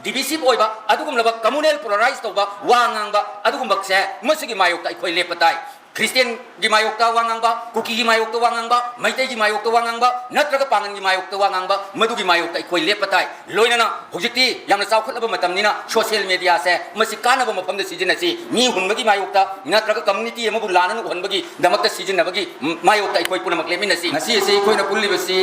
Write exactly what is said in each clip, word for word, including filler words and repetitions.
divisive ꯑꯣꯏꯕ, ꯑꯗꯨꯒꯨꯝꯂꯕ communal polarize ꯇꯧꯕ ꯋꯥ ꯉꯥꯡꯕ ꯑꯗꯨꯒꯨꯝꯕꯁꯦ, ꯃꯁꯤꯒꯤ ꯃꯥꯌꯣꯛꯇ ꯑꯩꯈꯣꯏ ꯂꯦꯞꯄ ꯇꯥꯏ꯫ ꯈ꯭ꯔꯤꯁꯇꯤꯌꯟꯒꯤ ꯃꯥꯌꯣꯛꯇ ꯋꯥ ꯉꯥꯡꯕ, ꯀꯨꯀꯤꯒꯤ ꯃꯥꯌꯣꯛꯇ ꯋꯥ ꯉꯥꯡꯕ, ꯃꯩꯇꯩꯒꯤ ꯃꯥꯌꯣꯛꯇ ꯋꯥ ꯉꯥꯡꯕ, ꯅꯠꯇ꯭ꯔꯒ ꯄꯥꯉꯟꯒꯤ ꯃꯥꯌꯣꯛꯇ ꯋꯥ ꯉꯥꯡꯕ, ꯃꯗꯨꯒꯤ ꯃꯥꯌꯣꯛꯇ ꯑꯩꯈꯣꯏ ꯂꯦꯞꯄ ꯇꯥꯏ꯫ ꯂꯣꯏꯅꯅ ꯍꯧꯖꯤꯛꯇꯤ ꯌꯥꯝꯅ ꯆꯥꯎꯈꯠꯂꯕ ꯃꯇꯝꯅꯤꯅ social mediaꯁꯦ ꯃꯁꯤ ꯀꯥꯟꯅꯕ ꯃꯐꯝꯗ ꯁꯤꯖꯤꯟꯅꯁꯤ꯫ ꯃꯤ ꯍꯨꯟꯕꯒꯤ ꯃꯥꯌꯣꯛꯇ ꯅꯠꯇ꯭ꯔꯒ community ꯑꯃꯕꯨ ꯂꯥꯟꯅ ꯎꯍꯟꯕꯒꯤꯗꯃꯛꯇ ꯁꯤꯖꯤꯟꯅꯕꯒꯤ ꯃꯥꯌꯣꯛꯇ ꯑꯩꯈꯣꯏ ꯄꯨꯝꯅꯃꯛ ꯂꯦꯞꯃꯤꯟꯅꯁꯤ꯫ ꯉꯁꯤ ꯑꯁꯤ ꯑꯩꯈꯣꯏꯅ ꯄꯨꯜꯂꯤꯕꯁꯤ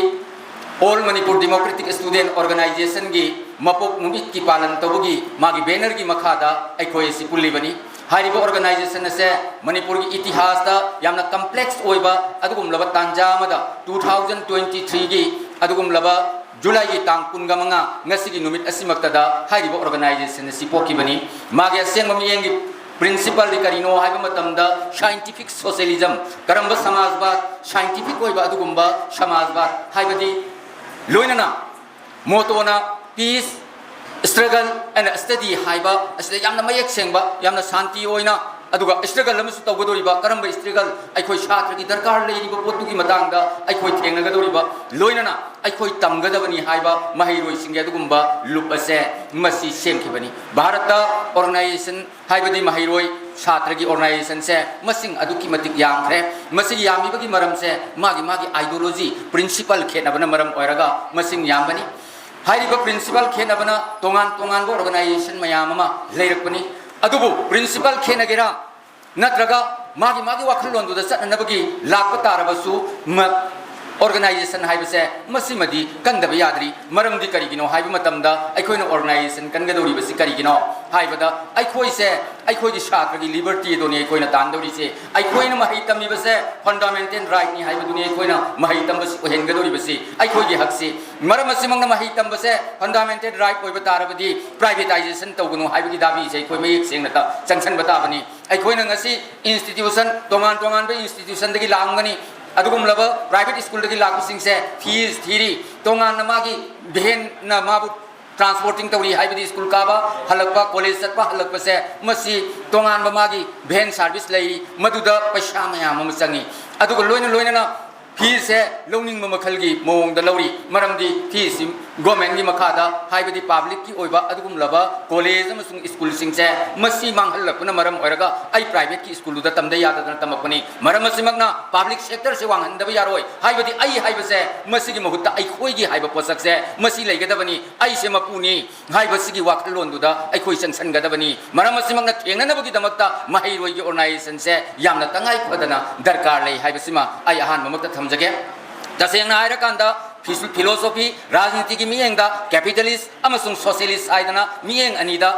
All Manipur Democratic Student Organizationꯒꯤ ꯃꯄꯣꯛ ꯅꯨꯃꯤꯠꯀꯤ ꯄꯥꯂꯟ ꯇꯧꯕꯒꯤ ꯃꯥꯒꯤ bannerꯒꯤ ꯃꯈꯥꯗ ꯑꯩꯈꯣꯏ ꯑꯁꯤ ꯄꯨꯜꯂꯤꯕꯅꯤ꯫ ꯍꯥꯏꯔꯤꯕ organization ꯑꯁꯦ ꯃꯅꯤꯄꯨꯔꯒꯤ ꯏꯇꯤꯍꯥꯁꯇ ꯌꯥꯝꯅ complex ꯑꯣꯏꯕ ꯑꯗꯨꯒꯨꯝꯂꯕ ꯇꯥꯟꯖꯥ ꯑꯃꯗ two thousand twenty threeꯒꯤ ꯑꯗꯨꯒꯨꯝꯂꯕ ꯖꯨꯂꯥꯏꯒꯤ ꯇꯥꯡ ꯀꯨꯟꯒ ꯃꯉꯥ, ꯉꯁꯤꯒꯤ ꯅꯨꯃꯤꯠ ꯑꯁꯤꯃꯛꯇꯗ ꯍꯥꯏꯔꯤꯕ organization ꯑꯁꯤ ꯄꯣꯛꯈꯤꯕꯅꯤ꯫ ꯃꯥꯒꯤ ꯑꯁꯦꯡꯕ ꯃꯤꯠꯌꯦꯡꯒꯤ principleꯗꯤ ꯀꯔꯤꯅꯣ ꯍꯥꯏꯕ ꯃꯇꯝꯗ, scientific socialism, ꯀꯔꯝꯕ ꯁꯃꯥꯖꯕꯥꯗ, scientific ꯑꯣꯏꯕ ꯑꯗꯨꯒꯨꯝꯕ ꯁꯃꯥꯖꯕꯥꯗ ꯍꯥꯏꯕꯗꯤ, ꯂꯣꯏꯅꯅ ꯃꯣꯇꯣꯅ peace, struggle and study ꯍꯥꯏꯕ ꯑꯁꯤꯗ ꯌꯥꯝꯅ ꯃꯌꯦꯛ ꯁꯦꯡꯕ, ꯌꯥꯝꯅ ꯁꯥꯟꯇꯤ ꯑꯣꯏꯅ, ꯑꯗꯨꯒ struggle ꯑꯃꯁꯨ ꯇꯧꯒꯗꯧꯔꯤꯕ, ꯀꯔꯝꯕ struggle, ꯑꯩꯈꯣꯏ ꯁꯥꯇ꯭ꯔꯒꯤ ꯗꯔꯀꯥꯔ ꯂꯩꯔꯤꯕ ꯄꯣꯠꯇꯨꯒꯤ ꯃꯇꯥꯡꯗ ꯑꯩꯈꯣꯏ ꯊꯦꯡꯅꯒꯗꯧꯔꯤꯕ, ꯂꯣꯏꯅꯅ ꯑꯩꯈꯣꯏ ꯇꯝꯒꯗꯕꯅꯤ ꯍꯥꯏꯕ ꯃꯍꯩꯔꯣꯏꯁꯤꯡꯒꯤ ꯑꯗꯨꯒꯨꯝꯕ ꯂꯨꯞ ꯑꯁꯦ ꯃꯁꯤ ꯁꯦꯝꯈꯤꯕꯅꯤ꯫ ꯚꯥꯔꯠꯇ organization ꯍꯥꯏꯕꯗꯤ ꯃꯍꯩꯔꯣꯏ ꯁꯥꯇ꯭ꯔꯒꯤ organizationꯁꯦ ꯃꯁꯤꯡ ꯑꯗꯨꯛꯀꯤ ꯃꯇꯤꯛ ꯌꯥꯝꯈ꯭ꯔꯦ꯫ ꯃꯁꯤꯒꯤ ꯌꯥꯝꯂꯤꯕꯒꯤ ꯃꯔꯝꯁꯦ ꯃꯥꯒꯤ ꯃꯥꯒꯤ ideology, principle ꯈꯦꯠꯅꯕꯅ ꯃꯔꯝ ꯑꯣꯏꯔꯒ ꯃꯁꯤꯡ ꯌꯥꯝꯕꯅꯤ꯫ ꯍꯥꯏꯔꯤꯕ principle ꯈꯦꯠꯅꯕꯅ ꯇꯣꯉꯥꯟ ꯇꯣꯉꯥꯟꯕ organization ꯃꯌꯥꯝ ꯑꯃ ꯂꯩꯔꯛꯄꯅꯤ꯫ ꯑꯗꯨꯕꯨ principle ꯈꯦꯠꯅꯒꯦꯔꯥ ꯅꯠꯇ꯭ꯔꯒ ꯃꯥꯒꯤ ꯃꯥꯒꯤ ꯋꯥꯈꯜꯂꯣꯟꯗꯨꯗ ꯆꯠꯅꯅꯕꯒꯤ ꯂꯥꯛꯄ ꯇꯥꯔꯕꯁꯨ, ꯃ-, organization ꯍꯥꯏꯕꯁꯦ ꯃꯁꯤꯃꯗꯤ ꯀꯟꯗꯕ ꯌꯥꯗ꯭ꯔꯤ꯫ ꯃꯔꯝꯗꯤ ꯀꯔꯤꯒꯤꯅꯣ ꯍꯥꯏꯕ ꯃꯇꯝꯗ, ꯑꯩꯈꯣꯏꯅ organization ꯀꯟꯒꯗꯧꯔꯤꯕꯁꯤ ꯀꯔꯤꯒꯤꯅꯣ ꯍꯥꯏꯕꯗ, ꯑꯩꯈꯣꯏꯁꯦ ꯑꯩꯈꯣꯏꯒꯤ ꯁꯥꯇ꯭ꯔꯒꯤ liberty ꯑꯗꯨꯅꯤ ꯑꯩꯈꯣꯏꯅ ꯇꯥꯟꯗꯧꯔꯤꯁꯦ꯫ ꯑꯩꯈꯣꯏꯅ ꯃꯍꯩ ꯇꯝꯃꯤꯕꯁꯦ fundamental rightꯅꯤ ꯍꯥꯏꯕꯗꯨꯅꯤ ꯑꯩꯈꯣꯏꯅ ꯃꯍꯩ ꯇꯝꯕꯁꯤ ꯑꯣꯏꯍꯟꯒꯗꯧꯔꯤꯕꯁꯤ, ꯑꯩꯈꯣꯏꯒꯤ ꯍꯛꯁꯤ꯫ ꯃꯔꯝ ꯑꯁꯤꯃꯛꯅ ꯃꯍꯩ ꯇꯝꯕꯁꯦ fundamental right ꯑꯣꯏꯕ ꯇꯥꯔꯕꯗꯤ privatization ꯇꯧꯒꯅꯨ ꯍꯥꯏꯕꯒꯤ ꯗꯥꯕꯤꯁꯦ ꯑꯩꯈꯣꯏ ꯃꯌꯦꯛ ꯁꯦꯡꯅ ꯆꯪꯁꯤꯟꯕ ꯇꯥꯕꯅꯤ꯫ ꯑꯩꯈꯣꯏꯅ ꯉꯁꯤ institution, ꯇꯣꯉꯥꯟ ꯇꯣꯉꯥꯟꯕ institutionꯗꯒꯤ ꯂꯥꯛꯂꯝꯒꯅꯤ꯫ ꯑꯗꯨꯒꯨꯝꯂꯕ private schoolꯗꯒꯤ ꯂꯥꯛꯄꯁꯤꯡꯁꯦ fees ꯊꯤꯔꯤ, ꯇꯣꯉꯥꯟꯅ ꯃꯥꯒꯤ vanꯅ ꯃꯥꯕꯨ transporting ꯇꯧꯔꯤ, ꯍꯥꯏꯕꯗꯤ school ꯀꯥꯕ ꯍꯜꯂꯛꯄ, college ꯆꯠꯄ ꯍꯜꯂꯛꯄꯁꯦ, ꯃꯁꯤ ꯇꯣꯉꯥꯟꯕ ꯃꯥꯒꯤ van service ꯂꯩꯔꯤ, ꯃꯗꯨꯗ ꯄꯩꯁꯥ ꯃꯌꯥꯝ ꯑꯃ ꯆꯪꯉꯤ꯫ ꯑꯗꯨꯒ ꯂꯣꯏꯅ ꯂꯣꯏꯅꯅ feesꯁꯦ ꯂꯧꯅꯤꯡꯕ ꯃꯈꯜꯒꯤ ꯃꯑꯣꯡꯗ ꯂꯧꯔꯤ, ꯃꯔꯝꯗꯤ feesꯁꯤ ꯒꯣꯔꯃꯦꯟꯒꯤ ꯃꯈꯥꯗ, ꯍꯥꯏꯕꯗꯤ ꯄꯥꯕ꯭ꯂꯤꯛꯀꯤ ꯑꯣꯏꯕ ꯑꯗꯨꯒꯨꯝꯂꯕ ꯀꯣꯂꯦꯖ ꯑꯃꯁꯨꯡ ꯁ꯭ꯀꯨꯜꯁꯤꯡꯁꯦ ꯃꯁꯤ ꯃꯥꯡꯍꯜꯂꯛꯄꯅ ꯃꯔꯝ ꯑꯣꯏꯔꯒ ꯑꯩ ꯄ꯭ꯔꯥꯏꯚꯦꯠꯀꯤ ꯁ꯭ꯀꯨꯜꯗꯨꯗ ꯇꯝꯗ ꯌꯥꯗꯗꯅ ꯇꯝꯃꯛꯄꯅꯤ꯫ ꯃꯔꯝ ꯑꯁꯤꯃꯛꯅ ꯄꯥꯕ꯭ꯂꯤꯛ ꯁꯦꯛꯇꯔꯁꯦ ꯋꯥꯡꯍꯟꯗꯕ ꯌꯥꯔꯣꯏ꯫ ꯍꯥꯏꯕꯗꯤ ꯑꯩ ꯍꯥꯏꯕꯁꯦ, ꯃꯁꯤꯒꯤ ꯃꯍꯨꯠꯇ ꯑꯩꯈꯣꯏꯒꯤ ꯍꯥꯏꯕ ꯄꯣꯠꯁꯛꯁꯦ ꯃꯁꯤ ꯂꯩꯒꯗꯕꯅꯤ, ꯑꯩꯁꯦ ꯃꯄꯨꯅꯤ ꯍꯥꯏꯕꯁꯤꯒꯤ ꯋꯥꯈꯜꯂꯣꯟꯗꯨꯗ ꯑꯩꯈꯣꯏ ꯆꯪꯁꯤꯟꯒꯗꯕꯅꯤ꯫ ꯃꯔꯝ ꯑꯁꯤꯃꯛꯅ ꯊꯦꯡꯅꯅꯕꯒꯤꯗꯃꯛꯇ ꯃꯍꯩꯔꯣꯏꯒꯤ ꯑꯣꯔꯒꯅꯥꯏꯖꯦꯁꯟꯁꯦ ꯌꯥꯝꯅ ꯇꯉꯥꯏ ꯐꯗꯅ ꯗꯔꯀꯥꯔ ꯂꯩ ꯍꯥꯏꯕꯁꯤꯃ ꯑꯩ ꯑꯍꯥꯟꯕꯃꯛꯇ ꯊꯝꯖꯒꯦ꯫ ꯇꯁꯦꯡꯅ ꯍꯥꯏꯔꯀꯥꯟꯗ, ꯐꯤꯁꯨ-, ꯐꯤꯂꯣꯁꯣꯐꯤ, ꯔꯥꯖꯅꯤꯇꯤꯒꯤ ꯃꯤꯠꯌꯦꯡꯗ ꯀꯦꯄꯤꯇꯦꯂꯤꯁ ꯑꯃꯁꯨꯡ ꯁꯣꯁꯤꯌꯦꯂꯤꯁ ꯍꯥꯏꯗꯅ ꯃꯤꯠꯌꯦꯡ ꯑꯅꯤꯗ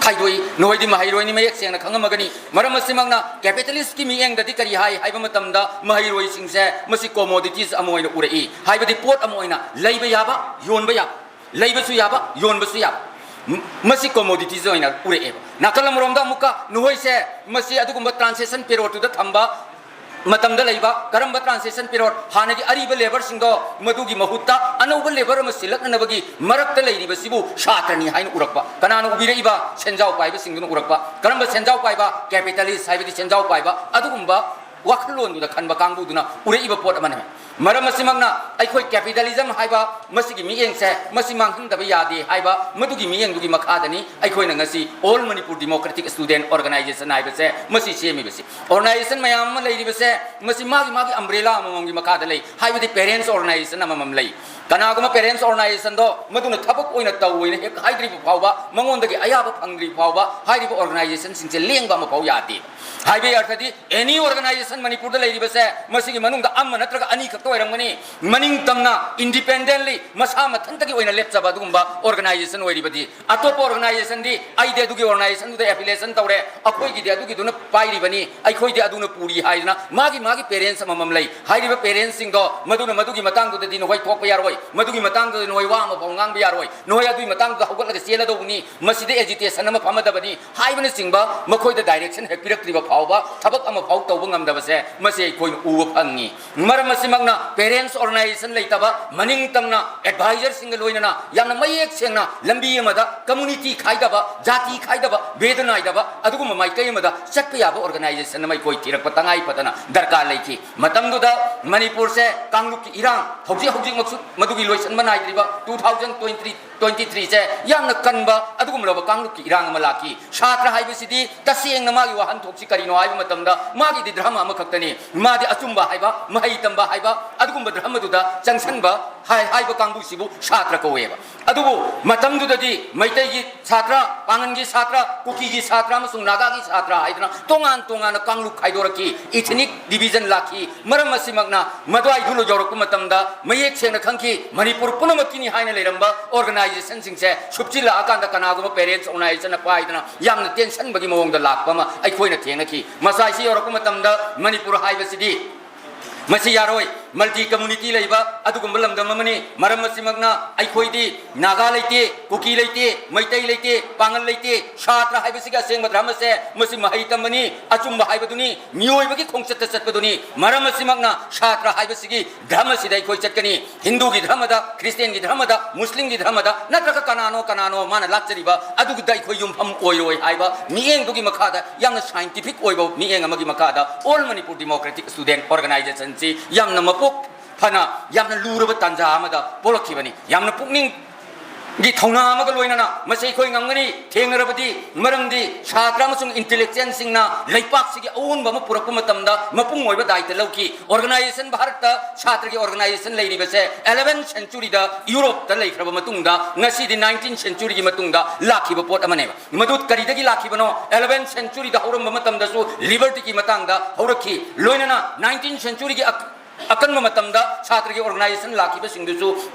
ꯈꯥꯏꯗꯣꯛꯏ꯫ ꯅꯈꯣꯏꯗꯤ ꯃꯍꯩꯔꯣꯏꯅꯤ, ꯃꯌꯦꯛ ꯁꯦꯡꯅ ꯈꯪꯉꯝꯃꯒꯅꯤ꯫ ꯃꯔꯝ ꯑꯁꯤꯃꯛꯅ ꯀꯦꯄꯤꯇꯦꯂꯤꯁꯀꯤ ꯃꯤꯠꯌꯦꯡꯗꯗꯤ ꯀꯔꯤ ꯍꯥꯏ ꯍꯥꯏꯕ ꯃꯇꯝꯗ, ꯃꯍꯩꯔꯣꯏꯁꯤꯡꯁꯦ ꯃꯁꯤ ꯀꯣꯃꯣꯗꯤꯇꯤꯁ ꯑꯃ ꯑꯣꯏꯅ ꯎꯔꯛꯏ, ꯍꯥꯏꯕꯗꯤ ꯄꯣꯠ ꯑꯃ ꯑꯣꯏꯅ ꯂꯩꯕ ꯌꯥꯕ, ꯌꯣꯟꯕ ꯌꯥꯕ, ꯂꯩꯕꯁꯨ ꯌꯥꯕ, ꯌꯣꯟꯕꯁꯨ ꯌꯥꯕ, ꯃ-, ꯃꯁꯤ ꯀꯣꯃꯣꯗꯤꯇꯤꯁ ꯑꯣꯏꯅ ꯎꯔꯛꯑꯦꯕ꯫ ꯅꯥꯀꯜ ꯑꯃꯔꯣꯝꯗ ꯑꯃꯨꯛꯀ ꯅꯈꯣꯏꯁꯦ ꯃꯁꯤ ꯑꯗꯨꯒꯨꯝꯕ ꯇ꯭ꯔꯥꯟꯁꯦꯁꯟ ꯄꯦꯔꯣꯠꯇꯨꯗ ꯊꯝꯕ ꯃꯇꯝꯗ ꯂꯩꯕ ꯀꯔꯝꯕ ꯇ꯭ꯔꯥꯟꯁꯦꯁꯟ ꯄꯦꯔꯣꯠ? ꯍꯥꯟꯅꯒꯤ ꯑꯔꯤꯕ ꯂꯦꯕꯔꯁꯤꯡꯗꯣ ꯃꯗꯨꯒꯤ ꯃꯍꯨꯠꯇ ꯑꯅꯧꯕ ꯂꯦꯕꯔ ꯑꯃ ꯁꯤꯜꯂꯛꯅꯅꯕꯒꯤ ꯃꯔꯛꯇ ꯂꯩꯔꯤꯕꯁꯤꯕꯨ ꯁꯥꯇ꯭ꯔꯅꯤ ꯍꯥꯏꯅ ꯎꯔꯛꯄ꯫ ꯀꯅꯥꯅ ꯎꯕꯤꯔꯛꯏꯕ? ꯁꯦꯟꯖꯥꯎ ꯄꯥꯏꯕꯁꯤꯡꯗꯨꯅ ꯎꯔꯛꯄ꯫ ꯀꯔꯝꯕ ꯁꯦꯟꯖꯥꯎ ꯄꯥꯏꯕ? ꯀꯦꯄꯤꯇꯥꯂꯤꯁ, ꯍꯥꯏꯕꯗꯤ ꯁꯦꯟꯖꯥꯎ ꯄꯥꯏꯕ꯫ ꯑꯗꯨꯒꯨꯝꯕ ꯋꯥꯈꯜꯂꯣꯟꯗꯨꯗ ꯈꯟꯕ ꯀꯥꯡꯕꯨꯗꯨꯅ ꯎꯔꯛꯏꯕ ꯄꯣꯠ ꯑꯃꯅꯤ꯫ ꯃꯔꯝ ꯑꯁꯤꯃꯛꯅ ꯑꯩꯈꯣꯏ ꯀꯦꯄꯤꯇꯥꯂꯤꯖꯝ ꯍꯥꯏꯕ ꯃꯁꯤꯒꯤ ꯃꯤꯠꯌꯦꯡꯁꯦ, ꯃꯁꯤ ꯃꯥꯡꯍꯟꯗꯕ ꯌꯥꯗꯦ ꯍꯥꯏꯕ ꯃꯗꯨꯒꯤ ꯃꯤꯠꯌꯦꯡꯗꯨꯒꯤ ꯃꯈꯥꯗꯅꯤ ꯑꯩꯈꯣꯏꯅ ꯉꯁꯤ All Manipur Democratic Student Organization ꯍꯥꯏꯕꯁꯦ ꯃꯁꯤ ꯁꯦꯝꯃꯤꯕꯁꯤ꯫ ꯑꯣꯔꯒꯅꯥꯏꯖꯦꯁꯟ ꯃꯌꯥꯝ ꯑꯃ ꯂꯩꯔꯤꯕꯁꯦ, ꯃꯁꯤ ꯃꯥꯒꯤ ꯃꯥꯒꯤ ꯑꯝꯕ꯭ꯔꯦꯂꯥ ꯑꯃꯃꯝꯒꯤ ꯃꯈꯥꯗ ꯂꯩ꯫ ꯍꯥꯏꯕꯗꯤ ꯄꯦꯔꯦꯟꯁ ꯑꯣꯔꯒꯅꯥꯏꯖꯦꯁꯟ ꯑꯃꯃꯝ ꯂꯩ꯫ ꯀꯅꯥꯒꯨꯝꯕ ꯄꯦꯔꯦꯟꯁ ꯑꯣꯔꯒꯅꯥꯏꯖꯦꯁꯟꯗꯣ ꯃꯗꯨꯅ ꯊꯕꯛ ꯑꯣꯏꯅ ꯇꯧ ꯍꯥꯏꯅ ꯍꯦꯛ ꯍꯥꯏꯗ꯭ꯔꯤꯕ ꯐꯥꯎꯕ, ꯃꯉꯣꯟꯗꯒꯤ ꯑꯌꯥꯕ ꯐꯪꯗ꯭ꯔꯤꯕ ꯐꯥꯎꯕ ꯍꯥꯏꯔꯤꯕ ꯑꯣꯔꯒꯅꯥꯏꯖꯦꯁꯟꯁꯤꯡꯁꯦ ꯂꯦꯡꯕ ꯑꯃꯐꯥꯎ ꯌꯥꯗꯦ꯫ ꯍꯥꯏꯕꯒꯤ ꯑꯔꯊꯗꯤ, ꯑꯦꯅꯤ ꯑꯣꯔꯒꯅꯥꯏꯖꯦꯁꯟ ꯃꯅꯤꯄꯨꯔꯗ ꯂꯩꯔꯤꯕꯁꯦ, ꯃꯁꯤꯒꯤ ꯃꯅꯨꯡꯗ ꯑꯃ ꯅꯠꯇ꯭ꯔꯒ ꯑꯅꯤ ꯈꯛꯇ ꯑꯣꯏꯔꯝꯒꯅꯤ꯫ ꯃꯅꯤꯡ ꯇꯝꯅ, ꯏꯟꯗꯤꯄꯦꯟꯗꯦꯟꯂꯤ, ꯃꯁꯥ ꯃꯊꯟꯇꯒꯤ ꯑꯣꯏꯅ ꯂꯦꯞꯆꯕ ꯑꯗꯨꯒꯨꯝꯕ ꯑꯣꯔꯒꯅꯥꯏꯖꯦꯁꯟ ꯑꯣꯏꯔꯤꯕꯗꯤ, ꯑꯇꯣꯞꯄ ꯑꯣꯔꯒꯅꯥꯏꯖꯦꯁꯟꯗꯤ "ꯑꯩꯗꯤ ꯑꯗꯨꯒꯤ ꯑꯣꯔꯒꯅꯥꯏꯖꯦꯁꯟꯗꯨꯗ ꯑꯦꯐꯤꯂꯤꯌꯦꯁꯟ ꯇꯧꯔꯦ, ꯑꯩꯈꯣꯏꯒꯤꯗꯤ ꯑꯗꯨꯒꯤꯗꯨꯅ ꯄꯥꯏꯔꯤꯕꯅꯤ, ꯑꯩꯈꯣꯏꯗꯤ ꯑꯗꯨꯅ ꯄꯨꯔꯤ" ꯍꯥꯏꯗꯅ ꯃꯥꯒꯤ ꯃꯥꯒꯤ ꯄꯦꯔꯦꯟꯁ ꯑꯃꯃꯝ ꯂꯩ꯫ ꯍꯥꯏꯔꯤꯕ ꯄꯦꯔꯦꯟꯁꯁꯤꯡꯗꯣ ꯃꯗꯨꯅ ꯃꯗꯨꯒꯤ ꯃꯇꯥꯡꯗꯨꯗꯗꯤ ꯅꯈꯣꯏ ꯊꯣꯛꯄ ꯌꯥꯔꯣꯏ, ꯃꯗꯨꯒꯤ ꯃꯇꯥꯡꯗꯨꯗ ꯅꯈꯣꯏ ꯋꯥ ꯑꯃꯐꯥꯎ ꯉꯥꯡꯕ ꯌꯥꯔꯣꯏ, ꯅꯈꯣꯏ ꯑꯗꯨꯒꯤ ꯃꯇꯥꯡꯗꯨꯗ ꯍꯧꯒꯠꯂꯒ ꯆꯦꯜꯂꯗꯧꯕꯅꯤ, ꯃꯁꯤꯗ ꯑꯦꯖꯤꯇꯦꯁꯟ ꯑꯃ ꯐꯝꯃꯗꯕꯅꯤ ꯍꯥꯏꯕꯅꯆꯤꯡꯕ ꯃꯈꯣꯏꯗ ꯗꯥꯏꯔꯦꯛꯁꯟ ꯍꯦꯛ ꯄꯤꯔꯛꯇ꯭ꯔꯤꯕ ꯐꯥꯎꯕ ꯊꯕꯛ ꯑꯃꯐꯥꯎ ꯇꯧꯕ ꯉꯝꯗꯕꯁꯦ, ꯃꯁꯤ ꯑꯩꯈꯣꯏꯅ ꯎꯕ ꯐꯪꯉꯤ꯫ ꯃꯔꯝ ꯑꯁꯤꯃꯛꯅ ꯄꯦꯔꯦꯟꯁ ꯑꯣꯔꯒꯅꯥꯏꯖꯦꯁꯟ ꯂꯩꯇꯕ, ꯃꯅꯤꯡ ꯇꯝꯅ ꯑꯦꯗꯚꯥꯏꯖꯔꯁꯤꯡꯒ ꯂꯣꯏꯅꯅ ꯌꯥꯝꯅ ꯃꯌꯦꯛ ꯁꯦꯡꯅ ꯂꯝꯕꯤ ꯑꯃꯗ ꯀꯝꯃꯨꯅꯤꯇꯤ ꯈꯥꯏꯗꯕ, ꯖꯥꯇꯤ ꯈꯥꯏꯗꯕ, ꯚꯦꯗ ꯅꯥꯏꯗꯕ ꯑꯗꯨꯒꯨꯝꯕ ꯃꯥꯏꯀꯩ ꯑꯃꯗ ꯆꯠꯄ ꯌꯥꯕ ꯑꯣꯔꯒꯅꯥꯏꯖꯦꯁꯟ ꯑꯃ ꯑꯩꯈꯣꯏ ꯊꯤꯔꯛꯄ ꯇꯉꯥꯏ ꯐꯗꯅ ꯗꯔꯀꯥꯔ ꯂꯩꯈꯤ꯫ ꯃꯇꯝꯗꯨꯗ ꯃꯅꯤꯄꯨꯔꯁꯦ ꯀꯥꯡꯂꯨꯞꯀꯤ ꯏꯔꯥꯡ ꯍꯧꯖꯤꯛ ꯍꯧꯖꯤꯛꯃꯛꯁꯨ ꯑꯗꯨꯒꯤ ꯂꯣꯏꯁꯤꯟꯕ ꯅꯥꯏꯗ꯭ꯔꯤꯕ two thousand twenty twenty three ꯁꯦ ꯌꯥꯝꯅ ꯀꯟꯕ ꯑꯗꯨꯒꯨꯝꯂꯕ ꯀꯥꯡꯂꯨꯞꯀꯤ ꯏꯔꯥꯡ ꯑꯃ ꯂꯥꯛꯈꯤ꯫ ꯁꯥꯇ꯭ꯔ ꯍꯥꯏꯕꯁꯤꯗꯤ ꯇꯁꯦꯡꯅ ꯃꯥꯒꯤ ꯋꯥꯍꯟꯊꯣꯛꯁꯤ ꯀꯔꯤꯅꯣ ꯍꯥꯏꯕ ꯃꯇꯝꯗ, ꯃꯥꯒꯤꯗꯤ ꯙꯔꯃ ꯑꯃꯈꯛꯇꯅꯤ꯫ ꯃꯥꯗꯤ ꯑꯆꯨꯝꯕ ꯍꯥꯏꯕ, ꯃꯍꯩ ꯇꯝꯕ ꯍꯥꯏꯕ, ꯑꯗꯨꯒꯨꯝꯕ ꯙꯔꯃꯗꯨꯗ ꯆꯪꯁꯟꯕ ꯍꯥꯏ-, ꯍꯥꯏꯕ ꯀꯥꯡꯕꯨꯁꯤꯕꯨ ꯁꯥꯇ꯭ꯔ ꯀꯧꯋꯦꯕ꯫ ꯑꯗꯨꯕꯨ ꯃꯇꯝꯗꯨꯗꯗꯤ ꯃꯩꯇꯩꯒꯤ ꯁꯥꯇ꯭ꯔ, ꯄꯥꯉꯟꯒꯤ ꯁꯥꯇ꯭ꯔ, ꯀꯨꯀꯤꯒꯤ ꯁꯥꯇ꯭ꯔ ꯑꯃꯁꯨꯡ ꯅꯥꯒꯥꯒꯤ ꯁꯥꯇ꯭ꯔ ꯍꯥꯏꯗꯅ ꯇꯣꯉꯥꯟ ꯇꯣꯉꯥꯟꯅ ꯀꯥꯡꯂꯨꯞ ꯈꯥꯏꯗꯣꯔꯛꯈꯤ, ethnic division ꯂꯥꯛꯈꯤ꯫ ꯃꯔꯝ ꯑꯁꯤꯃꯛꯅ ꯃꯗꯨꯋꯥꯏꯗꯨ ꯌꯧꯔꯛꯄ ꯃꯇꯝꯗ ꯃꯌꯦꯛ ꯁꯦꯡꯅ ꯈꯪꯈꯤ, ꯃꯅꯤꯄꯨꯔ ꯄꯨꯝꯅꯃꯛꯀꯤꯅꯤ ꯍꯥꯏꯅ ꯂꯩꯔꯝꯕ organizationꯁꯤꯡꯁꯦ ꯁꯨꯞꯆꯤꯜꯂꯛꯑꯀꯥꯟꯗ ꯀꯅꯥꯒꯨꯝꯕ parents organizationꯅ ꯄꯥꯏꯗꯅ ꯌꯥꯝꯅ ꯇꯦꯟꯁꯟꯕꯒꯤ ꯃꯑꯣꯡꯗ ꯂꯥꯛꯄ ꯑꯃ ꯑꯩꯈꯣꯏꯅ ꯊꯦꯡꯅꯈꯤ꯫ ꯃꯁꯥꯏꯁꯤ ꯌꯧꯔꯛꯄ ꯃꯇꯝꯗ ꯃꯅꯤꯄꯨꯔ ꯍꯥꯏꯕꯁꯤꯗꯤ ꯃꯁꯤ ꯌꯥꯔꯣꯏ, multi community ꯂꯩꯕ ꯑꯗꯨꯒꯨꯝꯕ ꯂꯝꯗꯝ ꯑꯃꯅꯤ꯫ ꯃꯔꯝ ꯑꯁꯤꯃꯛꯅ ꯑꯩꯈꯣꯏꯗꯤ ꯅꯥꯒꯥ ꯂꯩꯇꯦ, ꯀꯨꯀꯤ ꯂꯩꯇꯦ, ꯃꯩꯇꯩ ꯂꯩꯇꯦ, ꯄꯥꯉꯜ ꯂꯩꯇꯦ꯫ ꯁꯥꯇ꯭ꯔ ꯍꯥꯏꯕꯁꯤꯒꯤ ꯑꯁꯦꯡꯕ ꯙꯔꯃꯁꯦ ꯃꯁꯤ ꯃꯍꯩ ꯇꯝꯕꯅꯤ, ꯑꯆꯨꯝꯕ ꯍꯥꯏꯕꯗꯨꯅꯤ, ꯃꯤꯑꯣꯏꯕꯒꯤ ꯈꯣꯡꯆꯠꯇ ꯆꯠꯄꯗꯨꯅꯤ꯫ ꯃꯔꯝ ꯑꯁꯤꯃꯛꯅ ꯁꯥꯇ꯭ꯔ ꯍꯥꯏꯕꯁꯤꯒꯤ ꯙꯔꯃꯁꯤꯗ ꯑꯩꯈꯣꯏ ꯆꯠꯀꯅꯤ꯫ ꯍꯤꯟꯗꯨꯒꯤ ꯙꯔꯃꯗ, ꯈ꯭ꯔꯤꯁꯇꯦꯟꯒꯤ ꯙꯔꯃꯗ, ꯃꯨꯁꯂꯤꯝꯒꯤ ꯙꯔꯃꯗ, ꯅꯠꯇ꯭ꯔꯒ ꯀꯅꯥꯅꯣ ꯀꯅꯥꯅꯣ ꯃꯥꯅ ꯂꯥꯠꯆꯔꯤꯕ ꯑꯗꯨꯗ ꯑꯩꯈꯣꯏ ꯌꯨꯝꯐꯝ ꯑꯣꯏꯔꯣꯏ ꯍꯥꯏꯕ ꯃꯤꯠꯌꯦꯡꯗꯨꯒꯤ ꯃꯈꯥꯗ, ꯌꯥꯝꯅ scientific ꯑꯣꯏꯕ ꯃꯤꯠꯌꯦꯡ ꯑꯃꯒꯤ ꯃꯈꯥꯗ All Manipur Democratic Student Organizationꯁꯤ ꯌꯥꯝꯅ ꯃꯄꯣꯛ ꯐꯅ, ꯌꯥꯝꯅ ꯂꯨꯔꯕ ꯇꯥꯟꯖꯥ ꯑꯃꯗ ꯄꯣꯛꯂꯛꯈꯤꯕꯅꯤ꯫ ꯌꯥꯝꯅ ꯄꯨꯛꯅꯤꯡ ꯒꯤ ꯊꯧꯅꯥ ꯑꯃꯒ ꯂꯣꯏꯅꯅ ꯃꯁꯤ ꯑꯩꯈꯣꯏ ꯉꯝꯒꯅꯤ꯫ ꯊꯦꯡꯅꯔꯕꯗꯤ, ꯃꯔꯝꯗꯤ ꯁꯥꯇ꯭ꯔ ꯑꯃꯁꯨꯡ intellectualꯁꯤꯡꯅ ꯂꯩꯄꯥꯛꯁꯤꯒꯤ ꯑꯑꯣꯟꯕ ꯑꯃ ꯄꯨꯔꯛꯄ ꯃꯇꯝꯗ ꯃꯄꯨꯡ ꯑꯣꯏꯕ ꯗꯥꯏꯇ ꯂꯧꯈꯤ꯫ Organization, ꯚꯥꯔꯠꯇ ꯁꯥꯇ꯭ꯔꯒꯤ organization ꯂꯩꯔꯤꯕꯁꯦ eleventh centuryꯗ ꯌꯨꯔꯣꯞꯇ ꯂꯩꯈ꯭ꯔꯕ ꯃꯇꯨꯡꯗ, ꯉꯁꯤꯗꯤ nineteenth centuryꯒꯤ ꯃꯇꯨꯡꯗ ꯂꯥꯛꯈꯤꯕ ꯄꯣꯠ ꯑꯃꯅꯦꯕ꯫ ꯃꯗꯨ ꯀꯔꯤꯗꯒꯤ ꯂꯥꯛꯈꯤꯕꯅꯣ? Eleventh centuryꯗ ꯍꯧꯔꯝꯕ ꯃꯇꯝꯗꯁꯨ libertyꯒꯤ ꯃꯇꯥꯡꯗ ꯍꯧꯔꯛꯈꯤ꯫ ꯂꯣꯏꯅꯅ nineteenth centuryꯒꯤ ꯑꯛ-, ꯑꯀꯟꯕ ꯃꯇꯝꯗ ꯁꯥꯇ꯭ꯔꯒꯤ organization ꯂꯥꯛꯈꯤꯕꯁꯤꯡꯗꯨꯁꯨ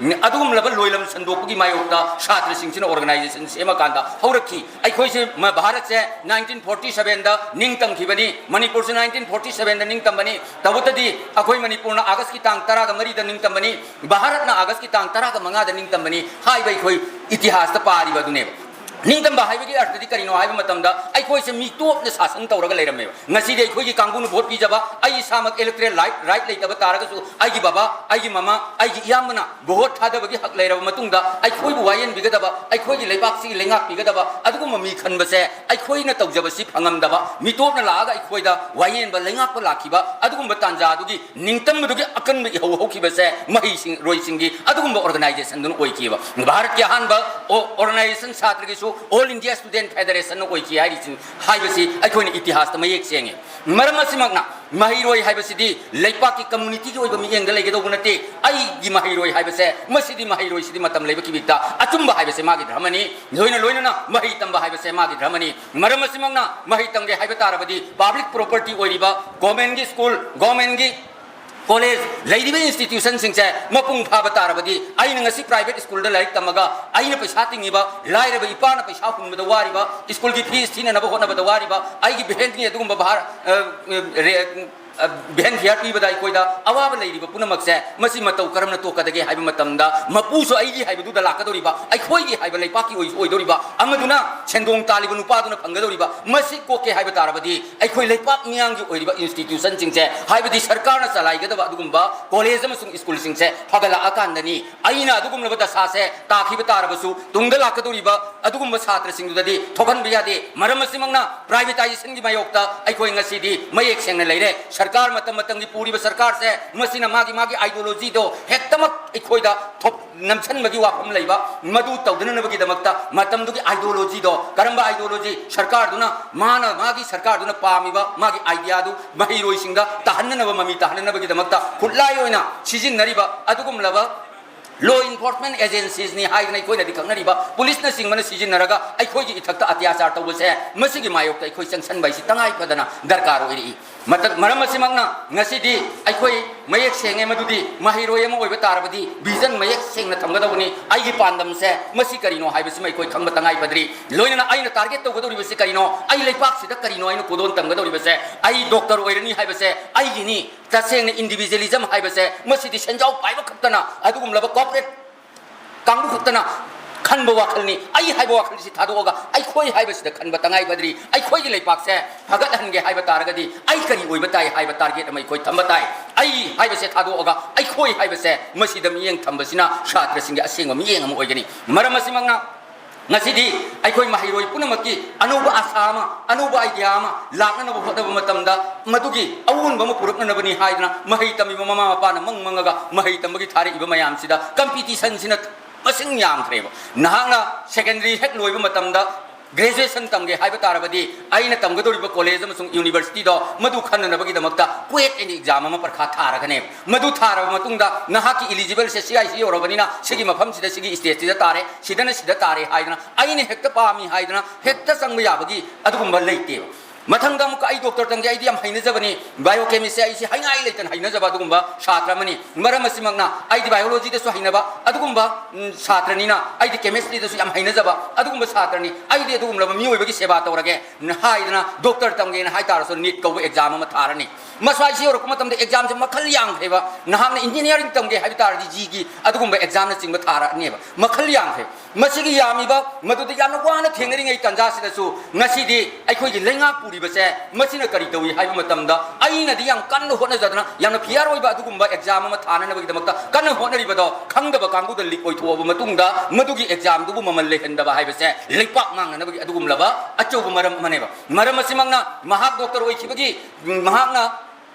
ꯑꯗꯨꯒꯨꯝꯂꯕ ꯂꯣꯏꯂꯝ ꯁꯟꯗꯣꯛꯄꯒꯤ ꯃꯥꯌꯣꯛꯇ ꯁꯥꯇ꯭ꯔꯁꯤꯡꯁꯤꯅ organization ꯁꯦꯝꯃꯀꯥꯟꯗ ꯍꯧꯔꯛꯈꯤ꯫ ꯑꯩꯈꯣꯏꯁꯦ ꯃ-, ꯚꯥꯔꯠꯁꯦ nineteenth forty sevenꯗ ꯅꯤꯡꯇꯝꯈꯤꯕꯅꯤ, ꯃꯅꯤꯄꯨꯔꯁꯨ nineteenth forty sevenꯗ ꯅꯤꯡꯇꯝꯕꯅꯤ꯫ ꯇꯧꯕꯇꯗꯤ ꯑꯩꯈꯣꯏ ꯃꯅꯤꯄꯨꯔꯅ Augustꯀꯤ ꯇꯥꯡ ꯇꯔꯥꯒ ꯃꯔꯤꯗ ꯅꯤꯡꯇꯝꯕꯅꯤ, ꯚꯥꯔꯠꯅ Augustꯀꯤ ꯇꯥꯡ ꯇꯔꯥꯒ ꯃꯉꯥꯗ ꯅꯤꯡꯇꯝꯕꯅꯤ ꯍꯥꯏꯕ ꯑꯩꯈꯣꯏ ꯏꯇꯤꯍꯥꯁꯇ ꯄꯥꯔꯤꯕ ꯑꯗꯨꯅꯦꯕ꯫ ꯅꯤꯡꯇꯝꯕ ꯍꯥꯏꯕꯒꯤ ꯑꯔꯊꯗꯤ ꯀꯔꯤꯅꯣ ꯍꯥꯏꯕ ꯃꯇꯝꯗ, ꯑꯩꯈꯣꯏꯁꯦ ꯃꯤꯇꯣꯞꯅ ꯁꯥꯁꯟ ꯇꯧꯔꯒ ꯂꯩꯔꯝꯃꯦꯕ꯫ ꯉꯁꯤꯗꯤ ꯑꯩꯈꯣꯏꯒꯤ ꯀꯥꯡꯕꯨꯅ ꯚꯣꯠ ꯄꯤꯖꯕ, ꯑꯩ ꯏꯁꯥꯃꯛ electoral right, right ꯂꯩꯇꯕ ꯇꯥꯔꯒꯁꯨ, ꯑꯩꯒꯤ ꯕꯕꯥ, ꯑꯩꯒꯤ ꯃꯃꯥ, ꯑꯩꯒꯤ ꯏꯌꯥꯝꯕꯅ ꯚꯣꯠ ꯊꯥꯗꯕꯒꯤ ꯍꯛ ꯂꯩꯔꯕ ꯃꯇꯨꯡꯗ, ꯑꯩꯈꯣꯏꯕꯨ ꯋꯥꯌꯦꯟꯕꯤꯒꯗꯕ, ꯑꯩꯈꯣꯏꯒꯤ ꯂꯩꯕꯥꯛꯁꯤꯒꯤ ꯂꯩꯉꯥꯛꯄꯤꯒꯗꯕ ꯑꯗꯨꯒꯨꯝꯕ ꯃꯤ ꯈꯟꯕꯁꯦ ꯑꯩꯈꯣꯏꯅ ꯇꯧꯖꯕꯁꯤ ꯐꯪꯉꯝꯗꯕ, ꯃꯤꯇꯣꯞꯅ ꯂꯥꯛꯑꯒ ꯑꯩꯈꯣꯏꯗ ꯋꯥꯌꯦꯟꯕ, ꯂꯩꯉꯥꯛꯄ ꯂꯥꯛꯈꯤꯕ ꯑꯗꯨꯒꯨꯝꯕ ꯇꯥꯟꯖꯥꯗꯨꯒꯤ ꯅꯤꯡꯇꯝꯕꯗꯨꯒꯤ ꯑꯀꯟꯕ ꯏꯍꯧ ꯍꯧꯈꯤꯕꯁꯦ ꯃꯍꯩꯁꯤꯡ, ꯔꯣꯏꯁꯤꯡꯒꯤ ꯑꯗꯨꯒꯨꯝꯕ organizationꯗꯨꯅ ꯑꯣꯏꯈꯤꯕ꯫ ꯚꯥꯔꯠꯀꯤ ꯑꯍꯥꯟꯕ ꯑꯣ-, organization ꯁꯥꯇ꯭ꯔꯒꯤꯁꯨ All India Student Federationꯅ ꯑꯣꯏꯈꯤ ꯍꯥꯏꯔꯤꯁꯤ, ꯍꯥꯏꯕꯁꯤ ꯑꯩꯈꯣꯏꯅ ꯏꯇꯤꯍꯥꯁꯇ ꯃꯌꯦꯛ ꯁꯦꯡꯉꯤ꯫ ꯃꯔꯝ ꯑꯁꯤꯃꯛꯅ ꯃꯍꯩꯔꯣꯏ ꯍꯥꯏꯕꯁꯤꯗꯤ ꯂꯩꯄꯥꯛꯀꯤ communityꯒꯤ ꯑꯣꯏꯕ ꯃꯤꯠꯌꯦꯡꯗ ꯂꯩꯒꯗꯧꯕ ꯅꯠꯇꯦ꯫ ꯑꯩꯒꯤ ꯃꯍꯩꯔꯣꯏ ꯍꯥꯏꯕꯁꯦ, ꯃꯁꯤꯗꯤ ꯃꯍꯩꯔꯣꯏꯁꯤꯗꯤ ꯃꯇꯝ ꯂꯩꯕ ꯀꯤꯕꯤꯛꯇ ꯑꯆꯨꯝꯕ ꯍꯥꯏꯕꯁꯦ ꯃꯥꯒꯤ ꯙꯔꯃꯅꯤ, ꯂꯣꯏꯅ ꯂꯣꯏꯅꯅ ꯃꯍꯩ ꯇꯝꯕ ꯍꯥꯏꯕꯁꯦ ꯃꯥꯒꯤ ꯙꯔꯃꯅꯤ꯫ ꯃꯔꯝ ꯑꯁꯤꯃꯛꯅ ꯃꯍꯩ ꯇꯝꯒꯦ ꯍꯥꯏꯕ ꯇꯥꯔꯕꯗꯤ public property ꯑꯣꯏꯔꯤꯕ governmentꯀꯤ school, governmentꯀꯤ college, ꯂꯩꯔꯤꯕ institutionꯁꯤꯡꯁꯦ ꯃꯄꯨꯡ ꯐꯥꯕ ꯇꯥꯔꯕꯗꯤ, ꯑꯩꯅ ꯉꯁꯤ private schoolꯗ ꯂꯥꯏꯔꯤꯛ ꯇꯝꯃꯒ ꯑꯩꯅ ꯄꯩꯁꯥ ꯇꯤꯡꯉꯤꯕ, ꯂꯥꯏꯔꯕ ꯏꯄꯥꯅ ꯄꯩꯁꯥ ꯍꯨꯟꯕꯗ ꯋꯥꯔꯤꯕ, schoolꯒꯤ fees ꯊꯤꯅꯅꯕ ꯍꯣꯠꯅꯕꯗ ꯋꯥꯔꯤꯕ, ꯑꯩꯒꯤ vanꯒꯤ ꯑꯗꯨꯒꯨꯝꯕ ꯚꯥꯔ-, ꯑ, ꯑ, ꯔꯦ-, ꯑ, van fare ꯄꯤꯕꯗ ꯑꯩꯈꯣꯏꯗ ꯑꯋꯥꯕ ꯂꯩꯔꯤꯕ ꯄꯨꯝꯅꯃꯛꯁꯦ, ꯃꯁꯤ ꯃꯇꯧ ꯀꯔꯝꯅ ꯇꯣꯛꯀꯗꯒꯦ ꯍꯥꯏꯕ ꯃꯇꯝꯗ, ꯃꯄꯨꯁꯨ ꯑꯩꯒꯤ ꯍꯥꯏꯕꯗꯨꯗ ꯂꯥꯛꯀꯗꯧꯔꯤꯕ, ꯑꯩꯈꯣꯏꯒꯤ ꯍꯥꯏꯕ ꯂꯩꯄꯥꯛꯀꯤ ꯑꯣꯏꯁꯨ ꯑꯣꯏꯗꯧꯔꯤꯕ, ꯑꯃꯗꯨꯅ ꯁꯦꯟꯗꯣꯡ ꯇꯥꯜꯂꯤꯕ ꯅꯨꯄꯥꯗꯨꯅ ꯐꯪꯒꯗꯧꯔꯤꯕ, ꯃꯁꯤ ꯀꯣꯛꯀꯦ ꯍꯥꯏꯕ ꯇꯥꯔꯕꯗꯤ, ꯑꯩꯈꯣꯏ ꯂꯩꯄꯥꯛ ꯃꯤꯌꯥꯝꯒꯤ ꯑꯣꯏꯔꯤꯕ institutionꯁꯤꯡꯁꯦ, ꯍꯥꯏꯕꯗꯤ ꯁꯔꯀꯥꯔꯅ ꯆꯂꯥꯏꯒꯗꯕ ꯑꯗꯨꯒꯨꯝꯕ college ꯑꯃꯁꯨꯡ schoolꯁꯤꯡꯁꯦ ꯐꯒꯠꯂꯛꯑꯀꯥꯟꯗꯅꯤ꯫ ꯑꯩꯅ ꯑꯗꯨꯒꯨꯝꯂꯕ ꯗꯁꯥꯁꯦ ꯇꯥꯈꯤꯕ ꯇꯥꯔꯕꯁꯨ, ꯇꯨꯡꯗ ꯂꯥꯛꯀꯗꯧꯔꯤꯕ ꯑꯗꯨꯒꯨꯝꯕ ꯁꯥꯇ꯭ꯔꯁꯤꯡꯗꯨꯗꯗꯤ ꯊꯣꯛꯍꯟꯕ ꯌꯥꯗꯦ꯫ ꯃꯔꯝ ꯑꯁꯤꯃꯛꯅ privatizationꯒꯤ ꯃꯥꯌꯣꯛꯇ ꯑꯩꯈꯣꯏ ꯉꯁꯤꯗꯤ ꯃꯌꯦꯛ ꯁꯦꯡꯅ ꯂꯩꯔꯦ꯫ ꯁꯔꯀꯥꯔ ꯃꯇꯝ ꯃꯇꯝꯒꯤ ꯄꯨꯔꯤꯕ ꯁꯔꯀꯥꯔꯁꯦ, ꯃꯁꯤꯅ ꯃꯥꯒꯤ, ꯃꯥꯒꯤ ideologyꯗꯣ ꯍꯦꯛꯇꯃꯛ ꯑꯩꯈꯣꯏꯗ ꯊꯣꯛ-, ꯅꯝꯁꯤꯟꯕꯒꯤ ꯋꯥꯐꯝ ꯂꯩꯕ, ꯃꯗꯨ ꯇꯧꯗꯅꯅꯕꯒꯤꯗꯃꯛꯇ ꯃꯇꯝꯗꯨꯒꯤ ideologyꯗꯣ, ꯀꯔꯝꯕ ideology? ꯁꯔꯀꯥꯔꯗꯨꯅ, ꯃꯥꯅ, ꯃꯥꯒꯤ ꯁꯔꯀꯥꯔꯗꯨꯅ ꯄꯥꯝꯃꯤꯕ ꯃꯥꯒꯤ ideaꯗꯨ ꯃꯍꯩꯔꯣꯏꯁꯤꯡꯗ ꯇꯥꯍꯟꯅꯅꯕ, ꯃꯃꯤ ꯇꯥꯍꯟꯅꯅꯕꯒꯤꯗꯃꯛꯇ ꯈꯨꯠꯂꯥꯏ ꯑꯣꯏꯅ ꯁꯤꯖꯤꯟꯅꯔꯤꯕ ꯑꯗꯨꯒꯨꯝꯂꯕ law enforcement agenciesꯅꯤ ꯍꯥꯏꯗꯅ ꯑꯩꯈꯣꯏꯅꯗꯤ ꯈꯪꯅꯔꯤꯕ ꯄꯨꯂꯤꯁꯅꯆꯤꯡꯕꯅ ꯁꯤꯖꯤꯟꯅꯔꯒ ꯑꯩꯈꯣꯏꯒꯤ ꯏꯊꯛꯇ ꯑꯇ꯭ꯌꯥꯆꯥꯔ ꯇꯧꯕꯁꯦ, ꯃꯁꯤꯒꯤ ꯃꯥꯌꯣꯛꯇ ꯑꯩꯈꯣꯏ ꯆꯪꯁꯟꯕ ꯍꯥꯏꯁꯤ ꯇꯉꯥꯏ ꯐꯗꯅ ꯗꯔꯀꯥꯔ ꯑꯣꯏꯔꯛꯏ꯫ ꯃꯇꯝ, ꯃꯔꯝ ꯑꯁꯤꯃꯛꯅ ꯉꯁꯤꯗꯤ ꯑꯩꯈꯣꯏ ꯃꯌꯦꯛ ꯁꯦꯡꯉꯦ ꯃꯗꯨꯗꯤ ꯃꯍꯩꯔꯣꯏ ꯑꯃ ꯑꯣꯏꯕ ꯇꯥꯔꯕꯗꯤ vision ꯃꯌꯦꯛ ꯁꯦꯡꯅ ꯊꯝꯒꯗꯧꯕꯅꯤ꯫ ꯑꯩꯒꯤ ꯄꯥꯟꯗꯝꯁꯦ ꯃꯁꯤ ꯀꯔꯤꯅꯣ ꯍꯥꯏꯕꯁꯤꯃ ꯑꯩꯈꯣꯏ ꯈꯪꯕ ꯇꯉꯥꯏ ꯐꯗ꯭ꯔꯤ꯫ ꯂꯣꯏꯅꯅ ꯑꯩꯅ target ꯇꯧꯒꯗꯧꯔꯤꯕꯁꯤ ꯀꯔꯤꯅꯣ? ꯑꯩ ꯂꯩꯄꯥꯛꯁꯤꯗ ꯀꯔꯤꯅꯣ ꯑꯩꯅ ꯈꯨꯗꯣꯜ ꯇꯝꯒꯗꯧꯔꯤꯕꯁꯦ? ꯑꯩ doctor ꯑꯣꯏꯔꯅꯤ ꯍꯥꯏꯕꯁꯦ ꯑꯩꯒꯤꯅꯤ꯫ ꯇꯁꯦꯡꯅ individualism ꯍꯥꯏꯕꯁꯦ ꯃꯁꯤꯗꯤ ꯁꯦꯟꯖꯥꯎ ꯄꯥꯏꯕ ꯈꯛꯇꯅ, ꯑꯗꯨꯒꯨꯝꯂꯕ corporate ꯀꯥꯡꯕꯨ ꯈꯛꯇꯅ ꯈꯟꯕ ꯋꯥꯈꯜꯅꯤ꯫ ꯑꯩ ꯍꯥꯏꯕ ꯋꯥꯈꯜꯁꯤ ꯊꯥꯗꯣꯛꯑꯒ ꯑꯩꯈꯣꯏ ꯍꯥꯏꯕꯁꯤꯗ ꯈꯟꯕ ꯇꯉꯥꯏ ꯐꯗ꯭ꯔꯤ꯫ ꯑꯩꯈꯣꯏꯒꯤ ꯂꯩꯄꯥꯛꯁꯦ ꯐꯒꯠꯍꯟꯒꯦ ꯍꯥꯏꯕ ꯇꯥꯔꯒꯗꯤ ꯑꯩ ꯀꯔꯤ ꯑꯣꯏꯕ ꯇꯥꯏ ꯍꯥꯏꯕ target ꯑꯃ ꯑꯩꯈꯣꯏ ꯊꯝꯕ ꯇꯥꯏ꯫ ꯑꯩ ꯍꯥꯏꯕꯁꯦ ꯊꯥꯗꯣꯛꯑꯒ ꯑꯩꯈꯣꯏ ꯍꯥꯏꯕꯁꯦ ꯃꯁꯤꯗ ꯃꯤꯠꯌꯦꯡ ꯊꯝꯕꯁꯤꯅ ꯁꯥꯇ꯭ꯔꯁꯤꯡꯒꯤ ꯑꯁꯦꯡꯕ ꯃꯤꯠꯌꯦꯡ ꯑꯃ ꯑꯣꯏꯒꯅꯤ꯫ ꯃꯔꯝ ꯑꯁꯤꯃꯛꯅ ꯉꯁꯤꯗꯤ ꯑꯩꯈꯣꯏ ꯃꯍꯩꯔꯣꯏ ꯄꯨꯝꯅꯃꯛꯀꯤ ꯑꯅꯧꯕ ꯑꯁꯥ ꯑꯃ, ꯑꯅꯧꯕ idea ꯑꯃ ꯂꯥꯛꯅꯅꯕ ꯍꯣꯠꯅꯕ ꯃꯇꯝꯗ ꯃꯗꯨꯒꯤ ꯑꯑꯣꯟꯕ ꯑꯃ ꯄꯨꯔꯛꯅꯅꯕꯅꯤ ꯍꯥꯏꯗꯅ ꯃꯍꯩ ꯇꯝꯃꯤꯕ ꯃꯃꯥ ꯃꯄꯥꯅ ꯃꯪ ꯃꯪꯉꯒ ꯃꯍꯩ ꯇꯝꯕꯒꯤ ꯊꯥꯔꯛꯏꯕ ꯃꯌꯥꯝꯁꯤꯗ competitionꯁꯤꯅ ꯃꯁꯤꯡ ꯌꯥꯝꯈ꯭ꯔꯦꯕ꯫ ꯅꯍꯥꯛꯅ secondary ꯍꯦꯛ ꯂꯣꯏꯕ ꯃꯇꯝꯗ graduation ꯇꯝꯒꯦ ꯍꯥꯏꯕ ꯇꯥꯔꯕꯗꯤ ꯑꯩꯅ ꯇꯝꯒꯗꯧꯔꯤꯕ college ꯑꯃꯁꯨꯡ universityꯗꯣ ꯃꯗꯨ ꯈꯟꯅꯅꯕꯒꯤꯗꯃꯛꯇ CUET ꯑꯅ exam ꯑꯃ ꯄꯔꯤꯈꯥ ꯊꯥꯔꯒꯅꯦꯕ꯫ ꯃꯗꯨ ꯊꯥꯔꯕ ꯃꯇꯨꯡꯗ ꯅꯍꯥꯛꯀꯤ eligible say C I C ꯌꯧꯔꯕꯅꯤꯅ ꯁꯤꯒꯤ ꯃꯐꯝꯁꯤꯗ, ꯁꯤꯒꯤ stateꯁꯤꯗ ꯇꯥꯔꯦ, ꯁꯤꯗꯅ ꯁꯤꯗ ꯇꯥꯔꯦ ꯍꯥꯏꯗꯅ ꯑꯩꯅ ꯍꯦꯛꯇ ꯄꯥꯝꯃꯤ ꯍꯥꯏꯗꯅ ꯍꯦꯛꯇ ꯆꯪꯕ ꯌꯥꯕꯒꯤ ꯑꯗꯨꯒꯨꯝꯕ ꯂꯩꯇꯦꯕ꯫ ꯃꯊꯪꯗ ꯑꯃꯨꯛꯀ ꯑꯩ doctor ꯇꯝꯒꯦ, ꯑꯩꯗꯤ ꯌꯥꯝ ꯍꯩꯅꯖꯕꯅꯤ, biochemistry ꯑꯩꯁꯤ ꯍꯥꯏꯉꯥꯏ ꯂꯩꯇꯅ ꯍꯩꯅꯖꯕ ꯑꯗꯨꯒꯨꯝꯕ ꯁꯥꯇ꯭ꯔ ꯑꯃꯅꯤ꯫ ꯃꯔꯝ ꯑꯁꯤꯃꯛꯅ ꯑꯩꯗꯤ biologyꯗꯁꯨ ꯍꯩꯅꯕ ꯑꯗꯨꯒꯨꯝꯕ, ꯎꯝ, ꯁꯥꯇ꯭ꯔꯅꯤꯅ ꯑꯩꯗꯤ chemistryꯗꯁꯨ ꯌꯥꯝ ꯍꯩꯅꯖꯕ ꯑꯗꯨꯒꯨꯝꯕ ꯁꯥꯇ꯭ꯔꯅꯤ꯫ ꯑꯩꯗꯤ ꯑꯗꯨꯒꯨꯝꯂꯕ ꯃꯤꯑꯣꯏꯕꯒꯤ ꯁꯦꯕꯥ ꯇꯧꯔꯒꯦ ꯍꯥꯏꯗꯅ doctor ꯇꯝꯒꯦꯅ ꯍꯥꯏ ꯇꯥꯔꯁꯨ NEET ꯀꯧꯕ exam ꯑꯃ ꯊꯥꯔꯅꯤ꯫ ꯃꯁ꯭ꯋꯥꯏꯁꯤ ꯌꯧꯔꯛꯄ ꯃꯇꯝꯗ examꯁꯦ ꯃꯈꯜ ꯌꯥꯝꯈ꯭ꯔꯦꯕ꯫ ꯅꯍꯥꯛꯅ engineering ꯇꯝꯒꯦ ꯍꯥꯏꯕ ꯇꯥꯔꯗꯤ JEEꯒꯤ ꯑꯗꯨꯒꯨꯝꯕ examꯅꯆꯤꯡꯕ ꯊꯥꯔꯛꯑꯅꯦꯕ꯫ ꯃꯈꯜ ꯌꯥꯝꯈ꯭ꯔꯦ꯫ ꯃꯁꯤꯒꯤ ꯌꯥꯝꯃꯤꯕ ꯃꯗꯨꯗ ꯌꯥꯝꯅ ꯋꯥꯅ ꯊꯦꯡꯅꯔꯤꯉꯩ ꯇꯥꯟꯖꯥꯁꯤꯗꯁꯨ ꯉꯁꯤꯗꯤ ꯑꯩꯈꯣꯏꯒꯤ ꯂꯩꯉꯥꯛ ꯄꯨꯔꯤꯕꯁꯦ ꯃꯁꯤꯅ ꯀꯔꯤ ꯇꯧꯏ ꯍꯥꯏꯕ ꯃꯇꯝꯗ ꯑꯩꯅꯗꯤ ꯌꯥꯝ ꯀꯟꯅ ꯍꯣꯠꯅꯖꯗꯅ ꯌꯥꯝꯅ fair ꯑꯣꯏꯕ ꯑꯗꯨꯒꯨꯝꯕ exam ꯑꯃ ꯊꯥꯅꯅꯕꯒꯤꯗꯃꯛꯇ ꯀꯟꯅ ꯍꯣꯠꯅꯔꯤꯕꯗꯣ ꯈꯪꯗꯕ ꯀꯥꯡꯕꯨꯗ leak ꯑꯣꯏꯊꯣꯛꯑꯕ ꯃꯇꯨꯡꯗ ꯃꯗꯨꯒꯤ examꯗꯨꯕꯨ ꯃꯃꯜ ꯂꯩꯍꯟꯗꯕ ꯍꯥꯏꯕꯁꯦ ꯂꯩꯄꯥꯛ ꯃꯥꯡꯅꯅꯕꯒꯤ ꯑꯗꯨꯒꯨꯝꯂꯕ ꯑꯆꯧꯕ ꯃꯔꯝ ꯑꯃꯅꯦꯕ꯫ ꯃꯔꯝ ꯑꯁꯤꯃꯛꯅ ꯃꯍꯥꯛ doctor ꯑꯣꯏꯈꯤꯕꯒꯤ ꯃꯍꯥꯛꯅ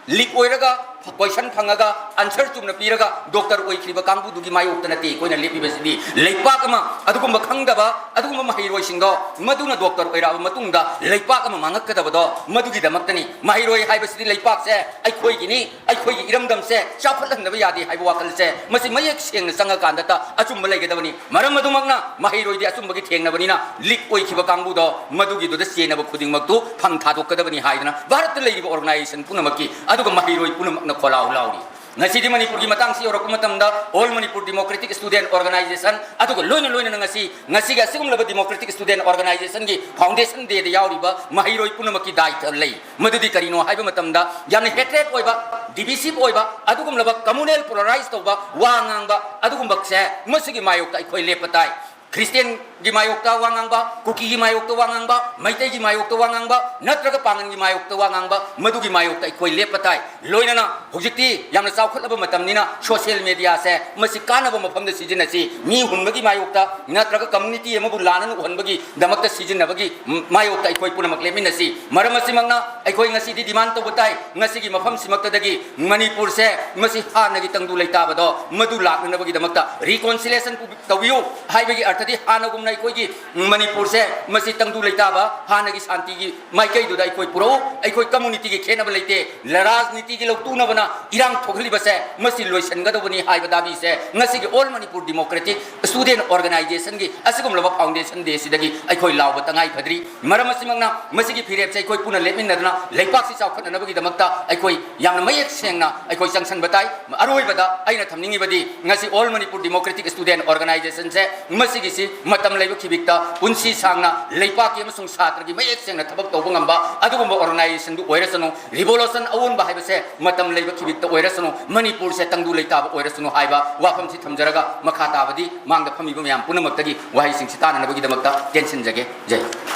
leak ꯑꯣꯏꯔꯒ question ꯐꯪꯉꯒ answer ꯆꯨꯝꯅ ꯄꯤꯔꯒ doctor ꯑꯣꯏꯈ꯭ꯔꯤꯕ ꯀꯥꯡꯕꯨꯗꯨꯒꯤ ꯃꯥꯌꯣꯛꯇ ꯅꯠꯇꯦ ꯑꯩꯈꯣꯏꯅ ꯂꯦꯞꯄꯤꯕꯁꯤꯗꯤ꯫ ꯂꯩꯄꯥꯛ ꯑꯃ ꯑꯗꯨꯒꯨꯝꯕ ꯈꯪꯗꯕ ꯑꯗꯨꯒꯨꯝꯕ ꯃꯍꯩꯔꯣꯏꯁꯤꯡꯗꯣ ꯃꯗꯨꯅ doctor ꯑꯣꯏꯔꯛꯑꯕ ꯃꯇꯨꯡꯗ ꯂꯩꯄꯥꯛ ꯑꯃ ꯃꯥꯡꯉꯛꯀꯗꯕꯗꯣ ꯃꯗꯨꯒꯤꯗꯃꯛꯇꯅꯤ꯫ ꯃꯍꯩꯔꯣꯏ ꯍꯥꯏꯕꯁꯤꯗꯤ ꯂꯩꯄꯥꯛꯁꯦ ꯑꯩꯈꯣꯏꯒꯤꯅꯤ, ꯑꯩꯈꯣꯏꯒꯤ ꯏꯔꯝꯗꯝꯁꯦ ꯆꯥꯎꯈꯠꯍꯟꯗꯕ ꯌꯥꯗꯦ ꯍꯥꯏꯕ ꯋꯥꯈꯜꯁꯦ ꯃꯁꯤ ꯃꯌꯦꯛ ꯁꯦꯡꯅ ꯆꯪꯉꯀꯥꯟꯗꯇ ꯑꯆꯨꯝꯕ ꯂꯩꯒꯗꯕꯅꯤ꯫ ꯃꯔꯝ ꯑꯗꯨꯃꯛꯅ ꯃꯍꯩꯔꯣꯏꯗꯤ ꯑꯆꯨꯝꯕꯒꯤ ꯊꯦꯡꯅꯕꯅꯤꯅ leak ꯑꯣꯏꯈꯤꯕ ꯀꯥꯡꯕꯨꯗꯣ ꯃꯗꯨꯒꯤꯗꯨꯗ ꯆꯦꯟꯅꯕ ꯈꯨꯗꯤꯡꯃꯛꯇꯨ ꯐꯝ ꯊꯥꯗꯣꯛꯀꯗꯕꯅꯤ ꯍꯥꯏꯗꯅ ꯚꯥꯔꯠꯇ ꯂꯩꯔꯤꯕ organization ꯄꯨꯝꯅꯃꯛꯀꯤ ꯑꯗꯨꯒ ꯃꯍꯩꯔꯣꯏ ꯄꯨꯝꯅꯃꯛꯅ ꯈꯣꯜꯂꯥꯎ ꯂꯥꯎꯔꯤ꯫ ꯉꯁꯤꯗꯤ ꯃꯅꯤꯄꯨꯔꯒꯤ ꯃꯇꯥꯡꯁꯤ ꯌꯧꯔꯛꯄ ꯃꯇꯝꯗ All Manipur Democratic Student Organization ꯑꯗꯨꯒ ꯂꯣꯏꯅ ꯂꯣꯏꯅꯅ ꯉꯁꯤ, ꯉꯁꯤꯒꯤ ꯑꯁꯤꯒꯨꯝꯂꯕ Democratic Student Organizationꯒꯤ Foundation Dayꯗ ꯌꯥꯎꯔꯤꯕ ꯃꯍꯩꯔꯣꯏ ꯄꯨꯝꯅꯃꯛꯀꯤ ꯗꯥꯏꯇ ꯂꯩ꯫ ꯃꯗꯨꯗꯤ ꯀꯔꯤꯅꯣ ꯍꯥꯏꯕ ꯃꯇꯝꯗ ꯌꯥꯝꯅ hatred ꯑꯣꯏꯕ, divisive ꯑꯣꯏꯕ, ꯑꯗꯨꯒꯨꯝꯂꯕ communal polarize ꯇꯧꯕ ꯋꯥ ꯉꯥꯡꯕ ꯑꯗꯨꯒꯨꯝꯕꯁꯦ ꯃꯁꯤꯒꯤ ꯃꯥꯌꯣꯛꯇ ꯑꯩꯈꯣꯏ ꯂꯦꯞꯄ ꯇꯥꯏ꯫ ꯈ꯭ꯔꯤꯁꯇꯤꯌꯥꯟꯒꯤ ꯃꯥꯌꯣꯛꯇ ꯋꯥ ꯉꯥꯡꯕ, ꯀꯨꯀꯤꯒꯤ ꯃꯥꯌꯣꯛꯇ ꯋꯥ ꯉꯥꯡꯕ, ꯃꯩꯇꯩꯒꯤ ꯃꯥꯌꯣꯛꯇ ꯋꯥ ꯉꯥꯡꯕ, ꯅꯠꯇ꯭ꯔꯒ ꯄꯥꯉꯟꯒꯤ ꯃꯥꯌꯣꯛꯇ ꯋꯥ ꯉꯥꯡꯕ, ꯃꯗꯨꯒꯤ ꯃꯥꯌꯣꯛꯇ ꯑꯩꯈꯣꯏ ꯂꯦꯞꯄ ꯇꯥꯏ꯫ ꯂꯣꯏꯅꯅ ꯍꯧꯖꯤꯛꯇꯤ ꯌꯥꯝꯅ ꯆꯥꯎꯈꯠꯂꯕ ꯃꯇꯝꯅꯤꯅ social mediaꯁꯦ ꯃꯁꯤ ꯀꯥꯟꯅꯕ ꯃꯐꯝꯗ ꯁꯤꯖꯤꯟꯅꯁꯤ꯫ ꯃꯤ ꯍꯨꯟꯕꯒꯤ ꯃꯥꯌꯣꯛꯇ ꯅꯠꯇ꯭ꯔꯒ community ꯑꯃꯕꯨ ꯂꯥꯟꯅ ꯎꯍꯟꯕꯒꯤꯗꯃꯛꯇ ꯁꯤꯖꯤꯟꯅꯕꯒꯤ ꯃꯥꯌꯣꯛꯇ ꯑꯩꯈꯣꯏ ꯄꯨꯝꯅꯃꯛ ꯂꯦꯞꯃꯤꯟꯅꯁꯤ꯫ ꯃꯔꯝ ꯑꯁꯤꯃꯛꯅ ꯑꯩꯈꯣꯏ ꯉꯁꯤꯗꯤ demand ꯇꯧꯕ ꯇꯥꯏ, ꯉꯁꯤꯒꯤ ꯃꯐꯝꯁꯤꯃꯛꯇꯗꯒꯤ ꯃꯅꯤꯄꯨꯔꯁꯦ ꯃꯁꯤ ꯍꯥꯟꯅꯒꯤ ꯇꯪꯗꯨ ꯂꯩꯇꯥꯕꯗꯣ ꯃꯗꯨ ꯂꯥꯛꯅꯅꯕꯒꯤꯗꯃꯛꯇ reconciliation ꯇꯧꯕꯤꯌꯨ ꯍꯥꯏꯕꯒꯤ ꯑꯔꯊꯗꯤ ꯍꯥꯟꯅꯒꯨꯝꯅ ꯑꯩꯈꯣꯏꯒꯤ ꯃꯅꯤꯄꯨꯔꯁꯦ ꯃꯁꯤ ꯇꯪꯗꯨ ꯂꯩꯇꯥꯕ ꯍꯥꯟꯅꯒꯤ ꯁꯥꯟꯇꯤꯒꯤ ꯃꯥꯏꯀꯩꯗꯨꯗ ꯑꯩꯈꯣꯏ ꯄꯨꯔꯛꯎ꯫ ꯑꯩꯈꯣꯏ communityꯒꯤ ꯈꯦꯠꯅꯕ ꯂꯩꯇꯦ꯫ ꯔꯥꯖꯅꯤꯇꯤꯒꯤ ꯂꯧꯇꯨꯅꯕꯅ ꯏꯔꯥꯡ ꯊꯣꯛꯍꯜꯂꯤꯕꯁꯦ ꯃꯁꯤ ꯂꯣꯏꯁꯤꯟꯒꯗꯧꯕꯅꯤ ꯍꯥꯏꯕ ꯗꯥꯕꯤꯁꯦ ꯉꯁꯤꯒꯤ All Manipur Democratic Student Organizationꯒꯤ ꯑꯁꯤꯒꯨꯝꯂꯕ Foundation Day ꯁꯤꯗꯒꯤ ꯑꯩꯈꯣꯏ ꯂꯥꯎꯕ ꯇꯉꯥꯏ ꯐꯗ꯭ꯔꯤ꯫ ꯃꯔꯝ ꯑꯁꯤꯃꯛꯅ ꯃꯁꯤꯒꯤ ꯐꯤꯔꯦꯞꯁꯦ ꯑꯩꯈꯣꯏ ꯄꯨꯟꯅ ꯂꯦꯞꯃꯤꯟꯅꯗꯨꯅ ꯂꯩꯄꯥꯛꯁꯤ ꯆꯥꯎꯈꯠꯅꯅꯕꯒꯤꯗꯃꯛꯇ ꯑꯩꯈꯣꯏ ꯌꯥꯝꯅ ꯃꯌꯦꯛ ꯁꯦꯡꯅ ꯑꯩꯈꯣꯏ ꯆꯪꯁꯤꯟꯕ ꯇꯥꯏ꯫ ꯑꯔꯣꯏꯕꯗ ꯑꯩꯅ ꯊꯝꯅꯤꯡꯉꯤꯕꯗꯤ ꯉꯁꯤ All Manipur Democratic Student Organizationꯁꯦ ꯃꯁꯤꯒꯤꯁꯤ ꯃꯇꯝ ꯂꯩꯕ ꯈꯤꯕꯤꯛꯇ ꯄꯨꯟꯁꯤ ꯁꯥꯡꯅ ꯂꯩꯄꯥꯛꯀꯤ ꯑꯃꯁꯨꯡ ꯁꯥꯇ꯭ꯔꯒꯤ ꯃꯌꯦꯛ ꯁꯦꯡꯅ ꯊꯕꯛ ꯇꯧꯕ ꯉꯝꯕ ꯑꯗꯨꯒꯨꯝꯕ organizationꯗꯨ ꯑꯣꯏꯔꯁꯅꯨ꯫ Revolution ꯑꯑꯣꯟꯕ ꯍꯥꯏꯕꯁꯦ ꯃꯇꯝ ꯂꯩꯕ ꯈꯤꯕꯤꯛꯇ ꯑꯣꯏꯔꯁꯅꯨ, ꯃꯅꯤꯄꯨꯔꯁꯦ ꯇꯪꯗꯨ ꯂꯩꯇꯥꯕ ꯑꯣꯏꯔꯁꯅꯨ ꯍꯥꯏꯕ ꯋꯥꯐꯝꯁꯤ ꯊꯝꯖꯔꯒ ꯃꯈꯥ ꯇꯥꯕꯗꯤ ꯃꯥꯡꯗ ꯐꯝꯃꯤꯕ ꯃꯌꯥꯝ ꯄꯨꯝꯅꯃꯛꯇꯒꯤ ꯋꯥꯍꯩꯁꯤꯡꯁꯤ ꯇꯥꯅꯅꯕꯒꯤꯗꯃꯛꯇ ꯇꯦꯟꯁꯤꯟꯖꯒꯦ꯫ ꯖꯩ ꯍꯤꯟꯗ꯫